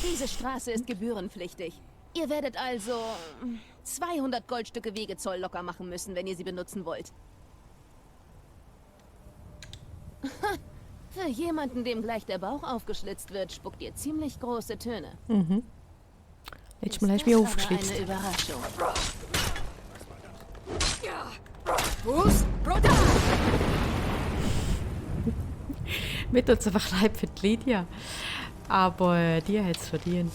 Diese Straße ist gebührenpflichtig. Ihr werdet also 200 Goldstücke Wegezoll locker machen müssen, wenn ihr sie benutzen wollt. Für jemanden, dem gleich der Bauch aufgeschlitzt wird, spuckt ihr ziemlich große Töne. Letztes Mal hast du mich aber aufgeschlitzt. eine Überraschung. Fuß, runter! Mir tut es einfach leid für die Lydia. Aber die hat es verdient.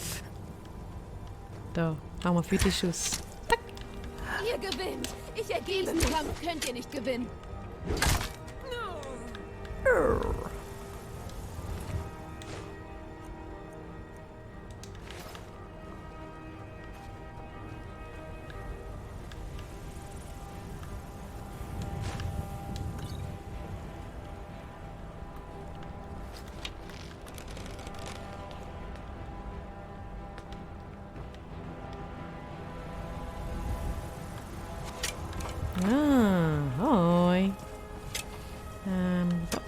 Da haben wir viele Schuss. Ihr gewinnt! Ich ergebe Diesen Kampf könnt ihr nicht gewinnen. Ah, hoi. So.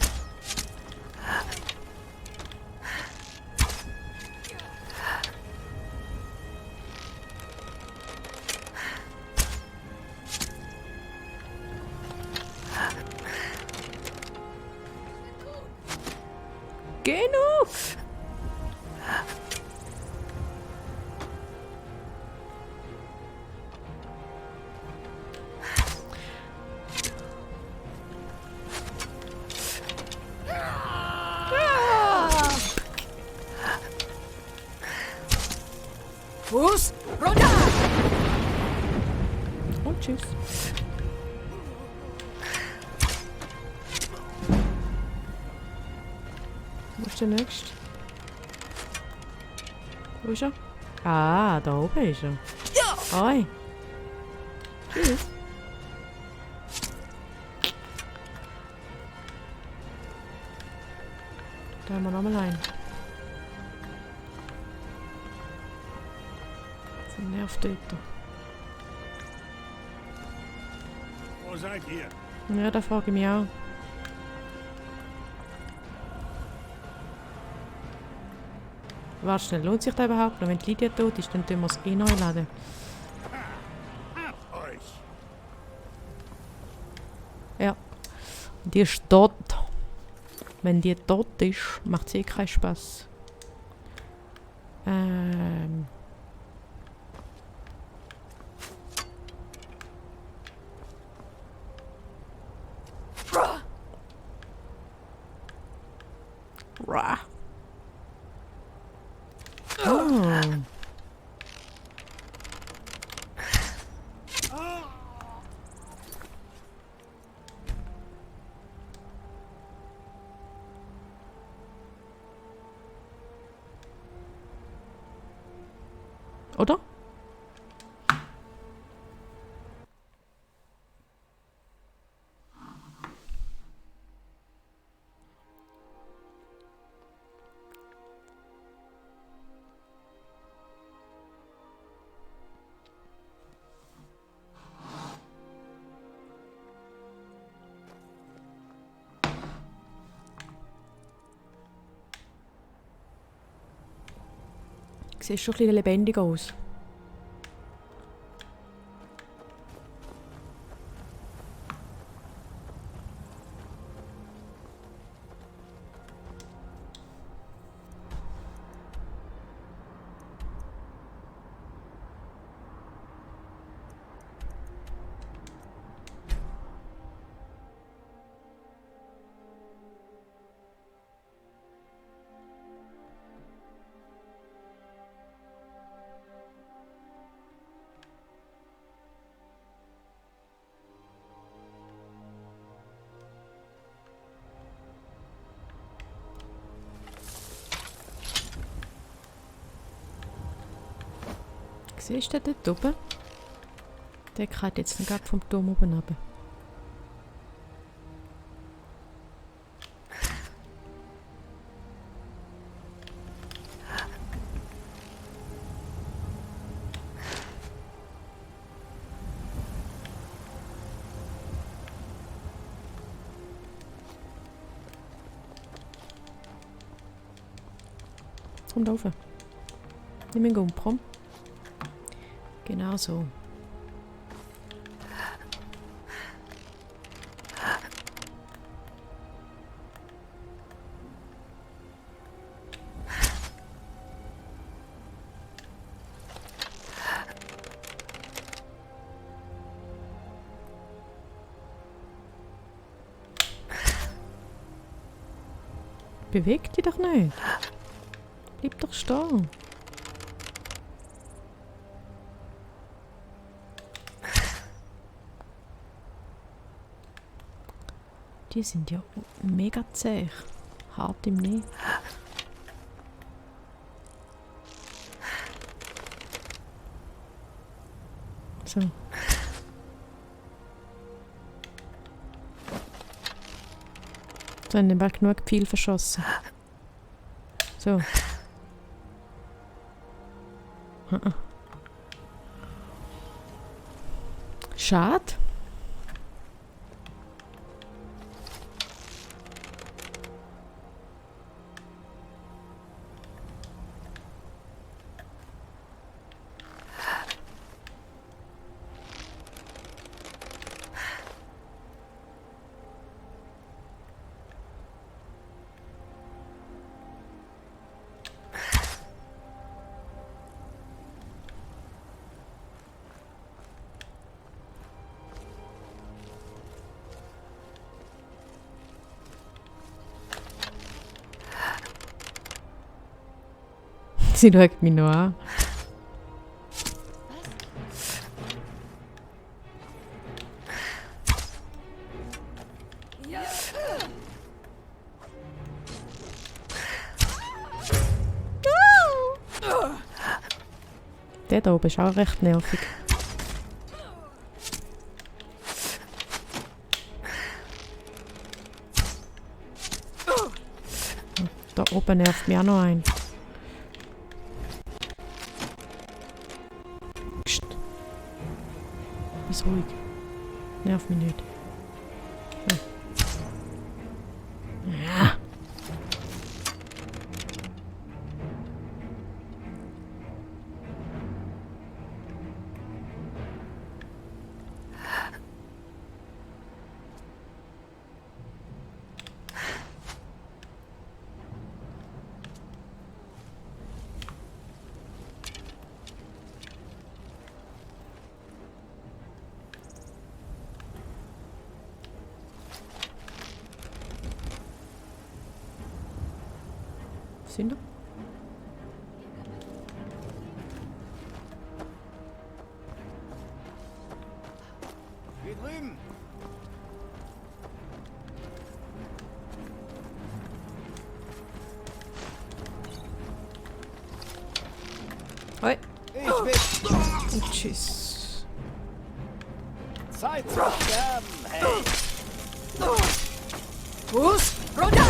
Genug! Fuß, runter! Und tschüss. Wo ist der nächste? Wo ist er? Ah, da oben ist er. Hoi. Tschüss. Da haben wir nochmal einen. Das sind Nervtöter. Wo seid ihr? Ja, da frage ich mich auch. Warte schnell, lohnt sich das überhaupt noch? Wenn die Lydia tot ist, dann tun wir es eh neu laden. Hab euch! Ja. Und die ist tot. Wenn die tot ist, macht sie eh keinen Spaß. Rah. Oh. Oder? Sieht schon ein bisschen lebendig aus. Siehst du dort oben? Der geht jetzt gerade vom Turm oben runter. Kommt rauf. Nimm einen Gumprom. Genau so. Beweg dich doch nicht. Bleib doch stehen. Die sind ja mega zäh. Hart im Näh. So. So, in dem Berg genug Pfeil verschossen. So. Schade. Sie schaut mich noch an. Der da oben ist auch recht nervig. Und da oben nervt mich auch noch ein. Psst. Ist ruhig. Nerv mich nicht. So. Ja. Sind wir? Hier drüben! Hoi. Ich bin Und tschüss. Zeit zu sterben, hey! Fuß runter!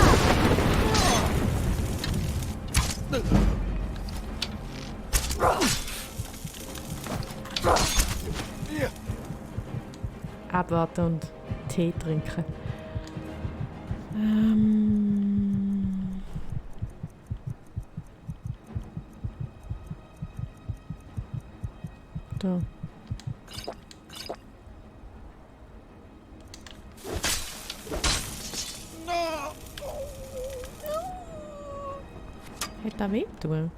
Abwarten und Tee trinken. Da. Hat das weh getan?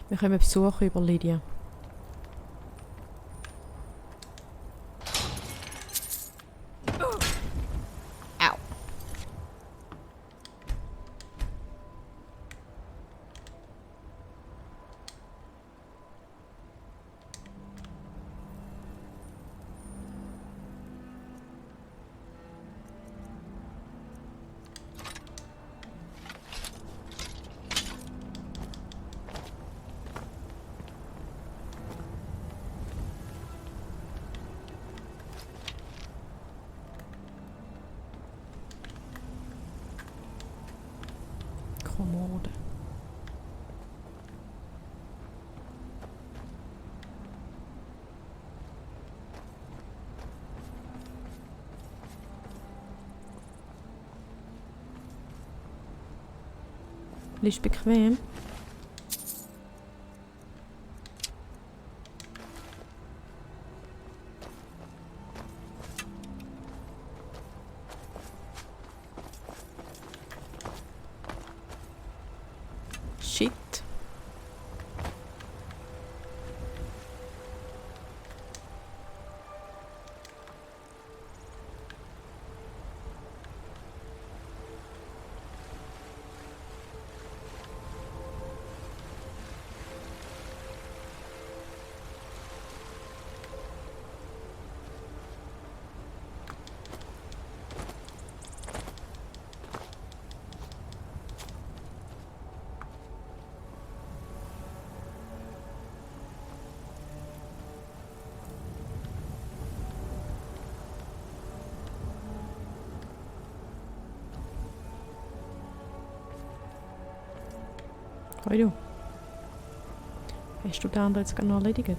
Wir kommen Besuch über Lydia. Au. Kommode. Liegst bequem? Shit. Hoi du. Hast du den anderen jetzt gerade noch erledigt?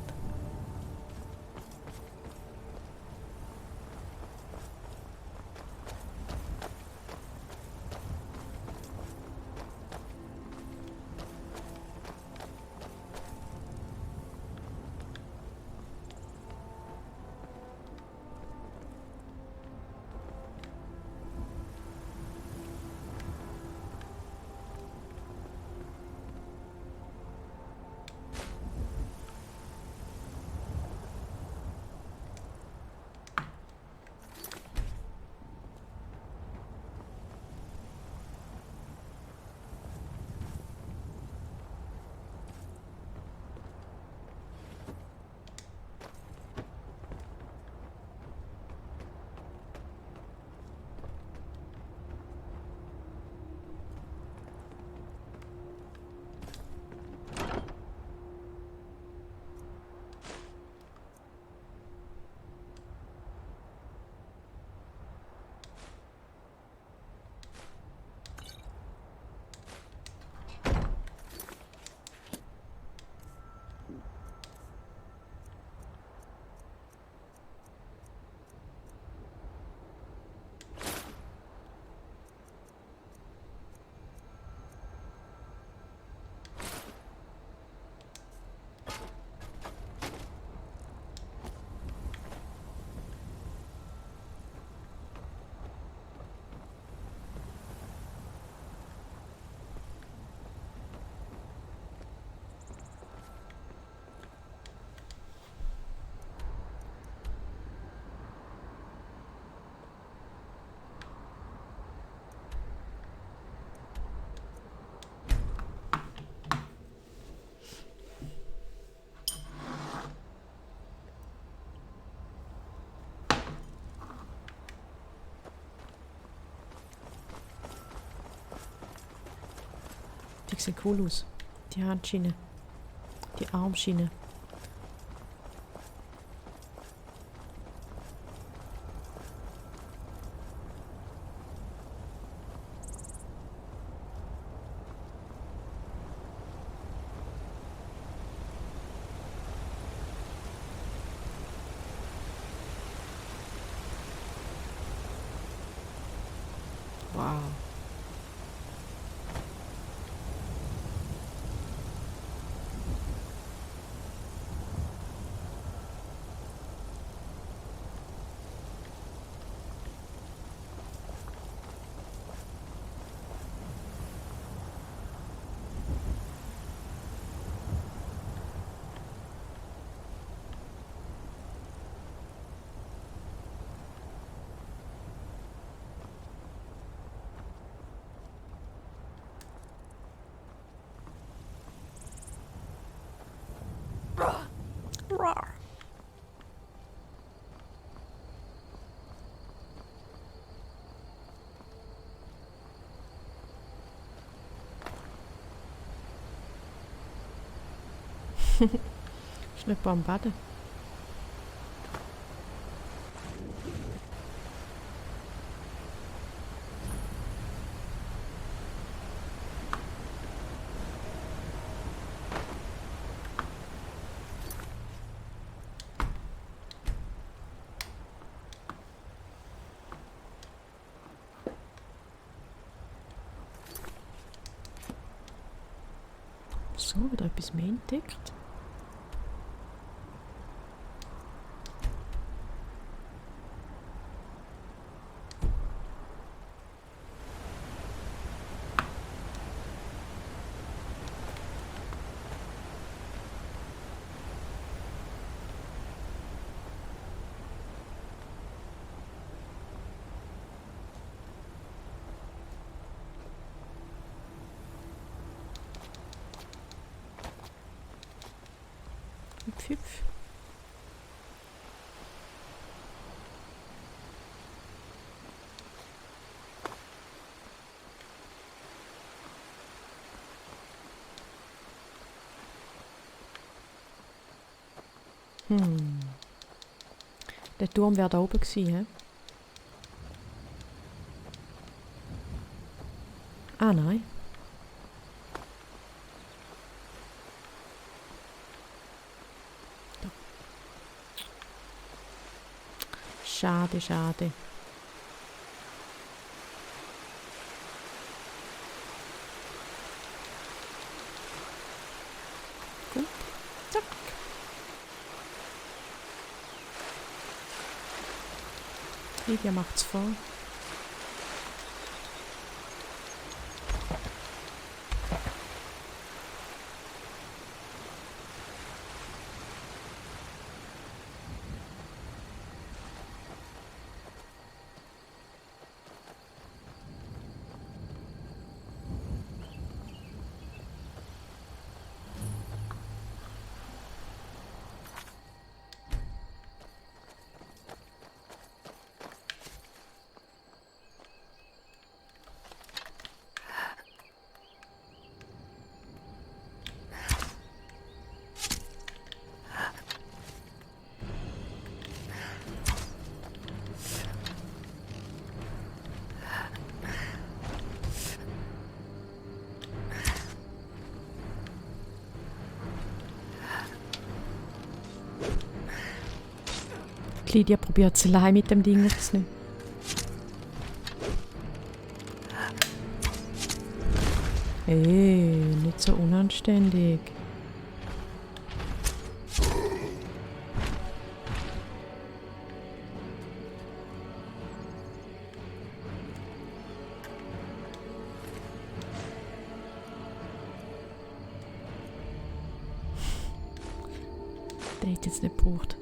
Die sieht cool aus. Die Handschiene. Die Armschiene. Wow. Rawr. Ist nicht beim Baden. So, wieder etwas mehr entdeckt. Hüpf, hüpf. Der Turm wäre da oben gewesen, hä? Ah, nein. Da. Schade, schade. Gut. Zack. Lydia macht's vor. Lydia probiert es allein mit dem Ding jetzt nicht. Nicht so unanständig. Der hätte jetzt nicht gebraucht.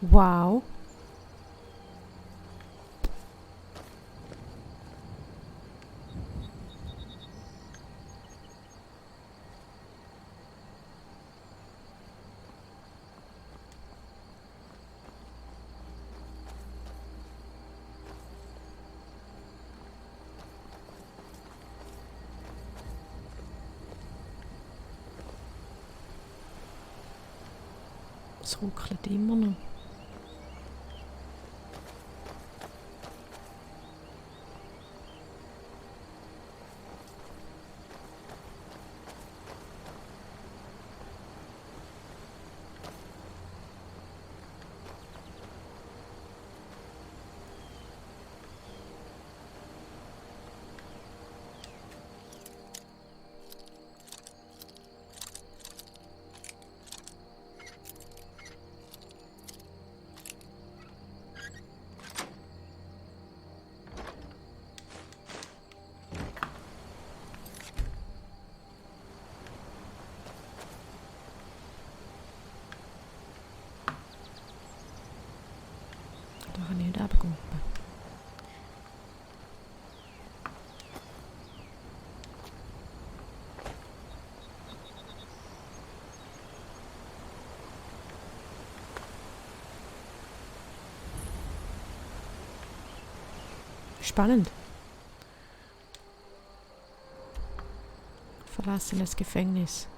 Wow. Es ruckelt immer noch. Spannend. Verlassenes Gefängnis.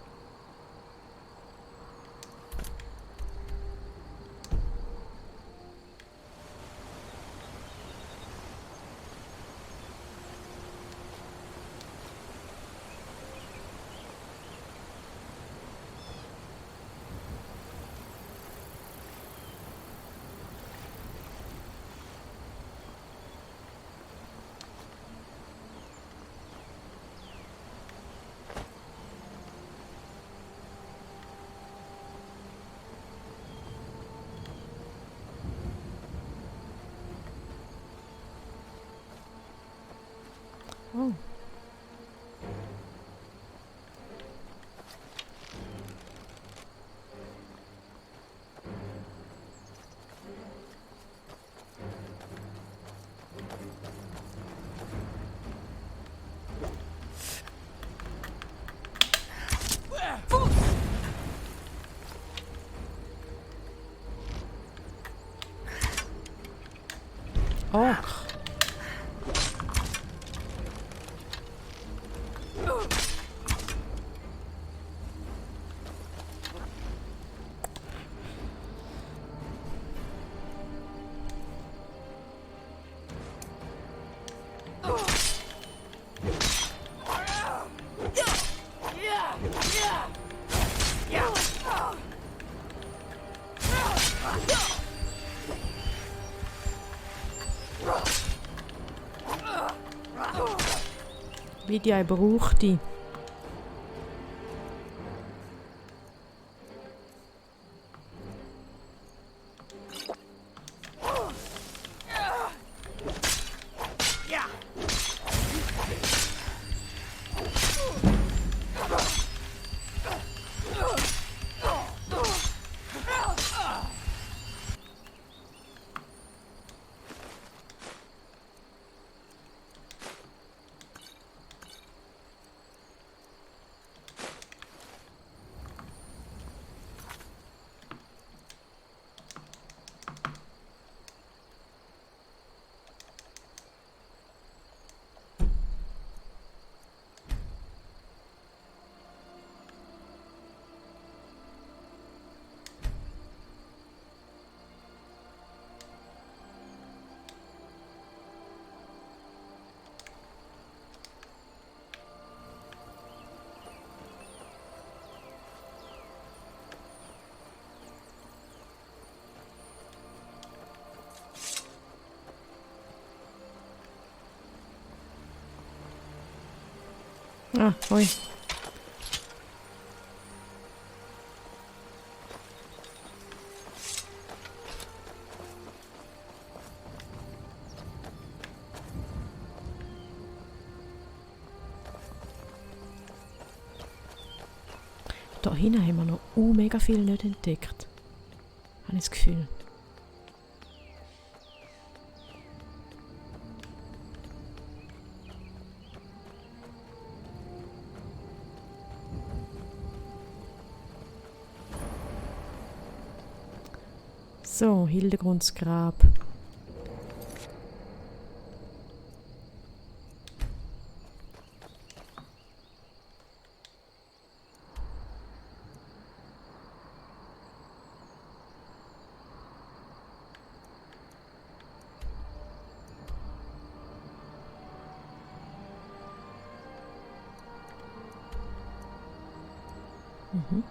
Oh. Och. Lydia, ich brauche dich. Ah, ui. Da hinten haben wir noch mega viel nicht entdeckt. Habe ich das Gefühl. So, Hildegrunds Grab. Mhm.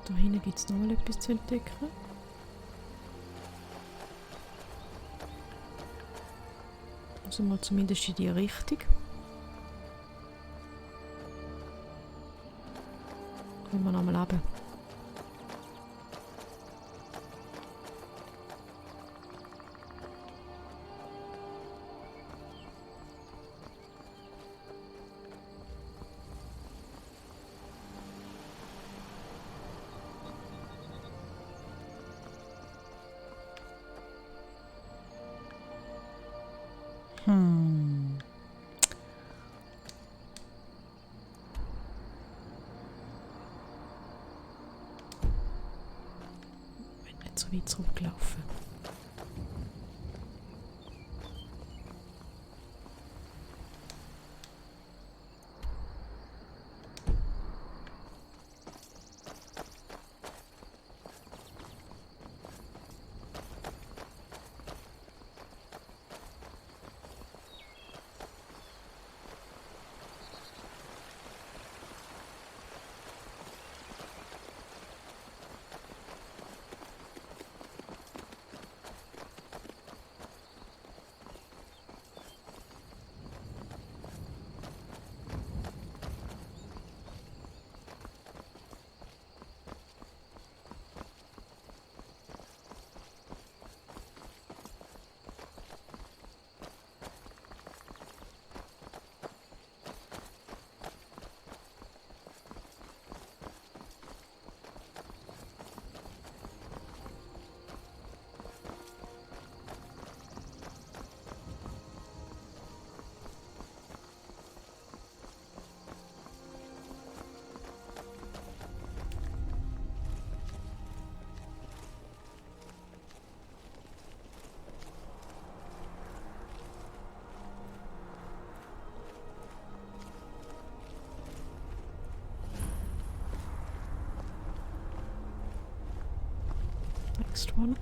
Da hinten gibt es noch mal etwas zu entdecken. Also mal zumindest in die Richtung. Gehen wir nochmal runter. So weit zurücklaufen. Next one.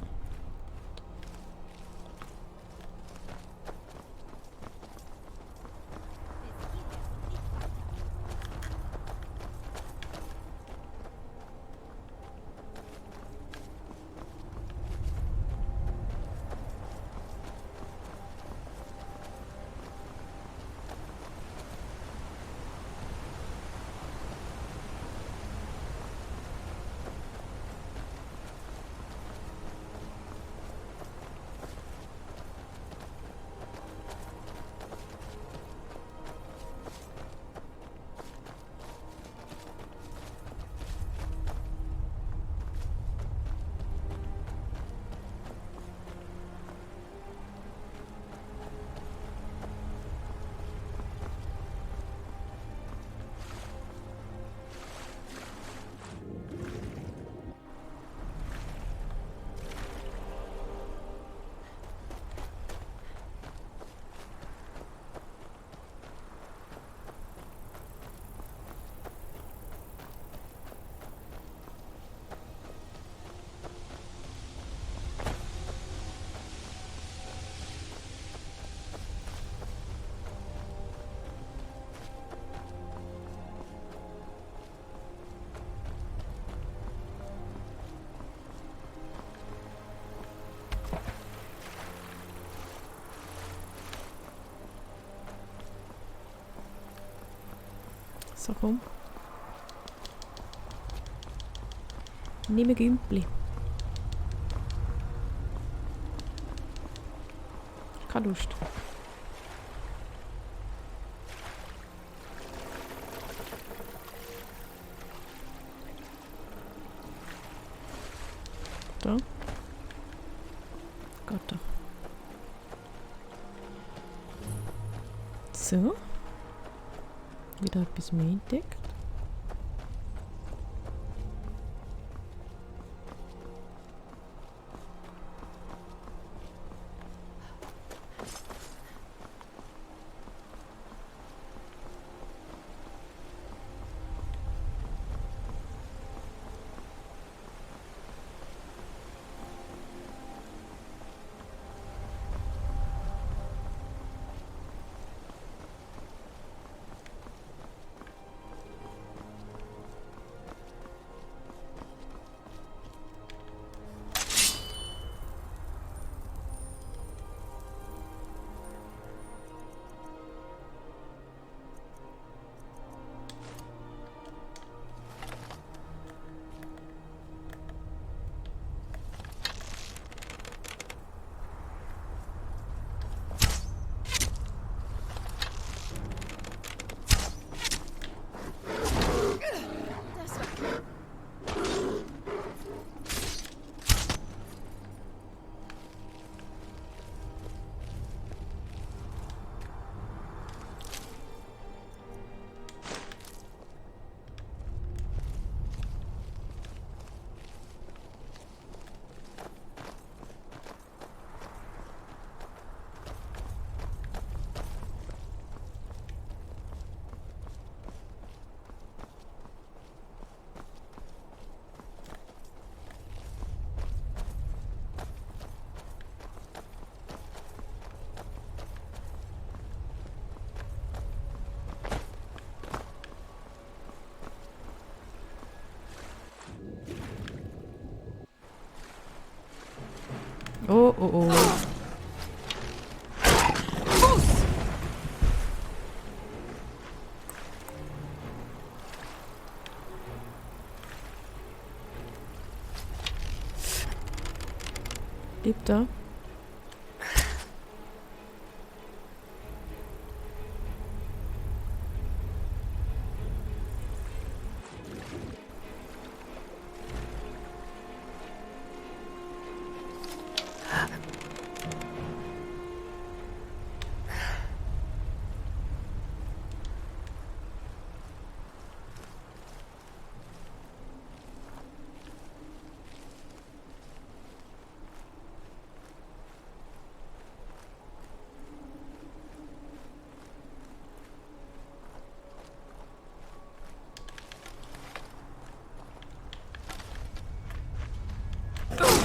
So, komm. Nimm ein Gümpli. Keine Lust. Da. Geht da. So. Wieder etwas mehr entdeckt. Oh, oh, oh. Bleib da.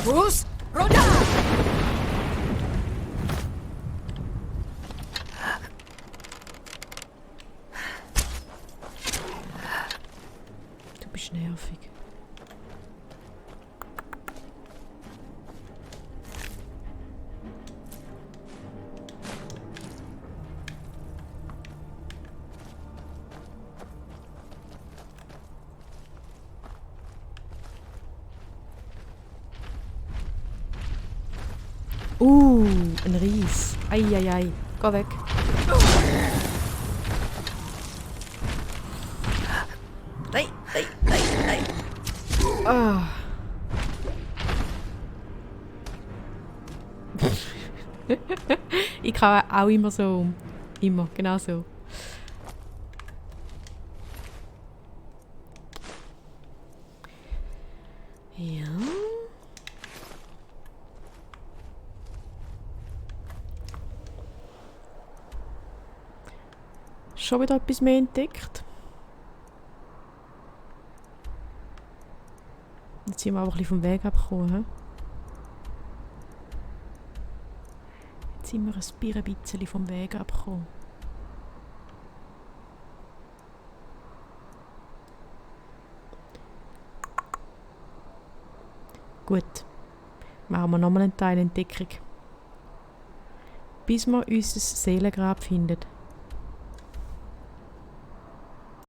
Fuß runter! Du bist nervig. Ein Ries. Eieiei. Geh weg. Nein, nein, nein, nein. Ah. Ich kann auch immer so. Immer, genau so. Ja. Schon wieder etwas mehr entdeckt. Jetzt sind wir aber ein bisschen vom Weg abgekommen. Jetzt sind wir ein bisschen vom Weg abgekommen. Gut. Machen wir nochmal eine Teilentdeckung. Bis wir unser Seelengrab finden.